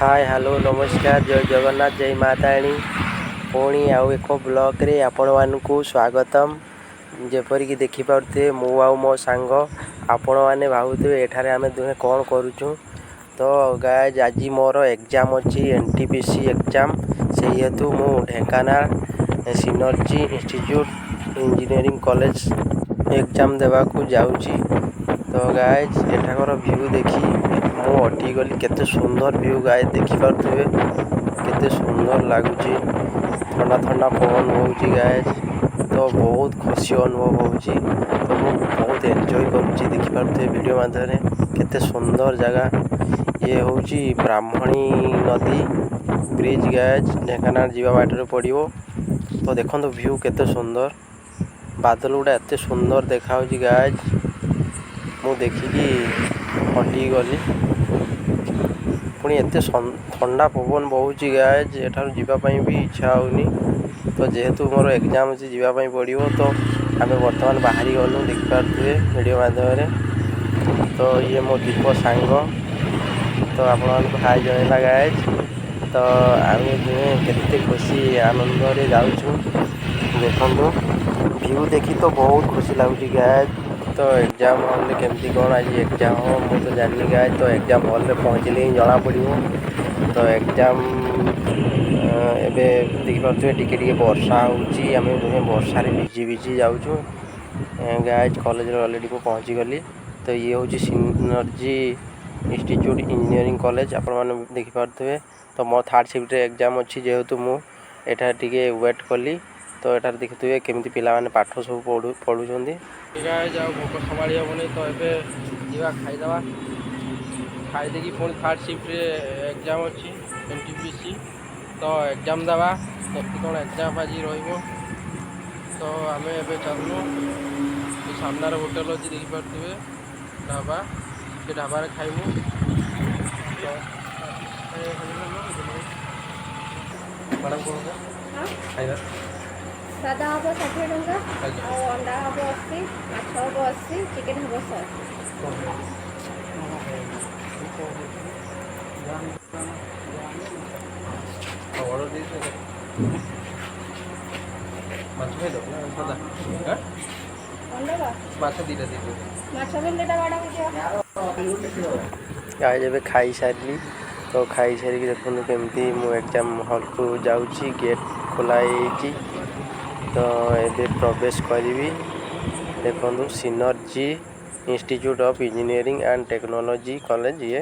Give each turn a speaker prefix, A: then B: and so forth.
A: ହାଏ, hello, ନମସ୍କାର, ଜୟ ଜଗନ୍ନାଥ, ଜୟ ମା ତାରିଣୀ। ପୁଣି ଆଉ ଏକ ବ୍ଲଗ୍ରେ ଆପଣମାନଙ୍କୁ ସ୍ୱାଗତମ। ଯେପରିକି ଦେଖିପାରୁଥିବେ, ମୁଁ ଆଉ ମୋ ସାଙ୍ଗ, ଆପଣମାନେ ଭାବୁଥିବେ ଏଠାରେ ଆମେ ଦୁହେଁ କ'ଣ କରୁଛୁ। ତ ଗାଇଜ୍, ଆଜି ମୋର ଏକ୍ଜାମ୍ ଅଛି, NTPC exam. ସେଇ ହେତୁ ମୁଁ Dhenkanal synergy institute engineering college exam ଦେବାକୁ ଯାଉଛି। ତ ଗାଇଜ୍, ଏଠାକାର ଭ୍ୟୁ ଦେଖି ମୁଁ ଅଟକି ଗଲି। କେତେ ସୁନ୍ଦର ଭ୍ୟୁ ଗାଇଜ୍, ଦେଖିପାରୁଥିବେ କେତେ ସୁନ୍ଦର ଲାଗୁଛି। ଥଣ୍ଡା ଥଣ୍ଡା ପବନ ବହୁଛି ଗାଇଜ୍। ତ ବହୁତ ଖୁସି ଅନୁଭବ ହେଉଛି। ତ ମୁଁ ବହୁତ ଏନ୍ଜୟ କରୁଛି। ଦେଖିପାରୁଥିବେ ଭିଡ଼ିଓ ମାଧ୍ୟମରେ କେତେ ସୁନ୍ଦର ଜାଗା। ଇଏ ହେଉଛି ବ୍ରାହ୍ମଣୀ ନଦୀ ବ୍ରିଜ୍ ଗାଇଜ୍, ଢେଙ୍କାନାଳ ଯିବା ବାଟରେ ପଡ଼ିବ। ତ ଦେଖନ୍ତୁ ଭ୍ୟୁ କେତେ ସୁନ୍ଦର, ବାଦଲ ଗୁଡ଼ା ଏତେ ସୁନ୍ଦର ଦେଖାହେଉଛି ଗାଇଜ୍। ମୁଁ ଦେଖିକି ଅଟକି ଗଲି। ପୁଣି ଏତେ ଥଣ୍ଡା ପବନ ବହୁଛି ଗାଇଜ୍, ଏଠାରୁ ଯିବା ପାଇଁ ବି ଇଚ୍ଛା ହେଉନି। ତ ଯେହେତୁ ମୋର ଏକ୍ଜାମ୍ ଅଛି, ଯିବା ପାଇଁ ପଡ଼ିବ। ତ ଆମେ ବର୍ତ୍ତମାନ ବାହାରି ଗଲୁ, ଦେଖିପାରୁଥିବେ ଭିଡ଼ିଓ ମାଧ୍ୟମରେ। ତ ଇଏ ମୋ ଦୀପ ସାଙ୍ଗ, ତ ଆପଣମାନଙ୍କୁ ହାଇ ଜଣେଇଲା ଗାଇଜ୍। ତ ଆମେ ଦୁହେଁ କେତେ ଖୁସି ଆନନ୍ଦରେ ଯାଉଛୁ, ଦେଖନ୍ତୁ। ଭ୍ୟୁ ଦେଖି ତ ବହୁତ ଖୁସି ଲାଗୁଛି ଗାଇଜ୍। ତ ଏକ୍ଜାମ୍ ହଲ୍ରେ କେମିତି କ'ଣ ଆଜି ଏକ୍ଜାମ୍ ହେବ, ମୁଁ ତ ଜାଣିନି ଗାଇଜ୍। ତ ଏକ୍ଜାମ୍ ହଲ୍ରେ ପହଞ୍ଚିଲେ ହିଁ ଜଣାପଡ଼ିବ। ତ ଏକ୍ଜାମ୍ ଏବେ ଦେଖିପାରୁଥିବେ, ଟିକେ ଟିକେ ବର୍ଷା ହେଉଛି। ଆମେ ଦୁହେଁ ବର୍ଷାରେ ଭିଜି ଭିଜି ଯାଉଛୁ ଗାଇଜ୍। କଲେଜରେ ଅଲରେଡ଼ି ମୁଁ ପହଞ୍ଚିଗଲି। ତ ଇଏ ହେଉଛି ସିନର୍ଜି ଇନଷ୍ଟିଚ୍ୟୁଟ୍ ଇଞ୍ଜିନିୟରିଂ କଲେଜ, ଆପଣମାନେ ଦେଖିପାରୁଥିବେ। ତ ମୋ ଥାର୍ଡ଼ ସିଫ୍ଟରେ ଏକ୍ଜାମ୍ ଅଛି, ଯେହେତୁ ମୁଁ ଏଠାରେ ଟିକେ ୱେଟ୍ କଲି। ତ ଏଠାରେ ଦେଖୁଥିବେ କେମିତି ପିଲାମାନେ ପାଠ ସବୁ ପଢ଼ୁଛନ୍ତି। ଗାଇଜ୍, ଆଉ ଭୋକ ସମ୍ଭାଳି ହେବନି। ତ ଏବେ ଯିବା, ଖାଇଦେବା। ଖାଇଦେଇକି ପୁଣି ଥାର୍ଡ଼ ସିଫ୍ଟରେ ଏକ୍ଜାମ୍ ଅଛି, NTPC। ତ ଏକ୍ଜାମ୍ ଦେବା। କେମିତି କ'ଣ ଏକ୍ଜାମ୍ ଆଜି ରହିବ। ତ ଆମେ ଏବେ ଚାଲିଲୁ। ଏ ସାମ୍ନାରେ ହୋଟେଲ ଅଛି, ଦେଖିପାରୁଥିବେ, ଢାବା। ସେ ଢାବାରେ ଖାଇବୁ। ତ ମ୍ୟାଡ଼ାମ୍, କ'ଣ ଖାଇବା?
B: ସାଧା ହେବ 60 ଟଙ୍କା। ଆଉ ଅଣ୍ଡା ହେବ 80, ମାଛ ହେବ 80, ଚିକେନ୍ ହେବ 100।
A: ଅର୍ଡ଼ର ଦେଇଥିଲେ, ମାଛ ଖାଇଦେବ ନା ସାଧା?
B: ଅଣ୍ଡା ବା।
A: ମାଛ ଦୁଇଟା ଦେଇଦିଅ।
B: ମାଛ ବି ଦୁଇଟା ବାଡ଼ାକୁ ଦିଅ।
A: ଗାଇଜ୍, ଏବେ ଖାଇସାରିଲି। ତ ଖାଇସାରିକି ଦେଖନ୍ତୁ କେମିତି ମୁଁ ଏକ୍ଜାମ୍ ହଲ୍କୁ ଯାଉଛି। ଗେଟ୍ ଖୋଲା ହେଇଯାଇଛି, ତ ଏବେ ପ୍ରବେଶ କରିବି। ଦେଖନ୍ତୁ, synergy institute of engineering and technology college ଇଏ।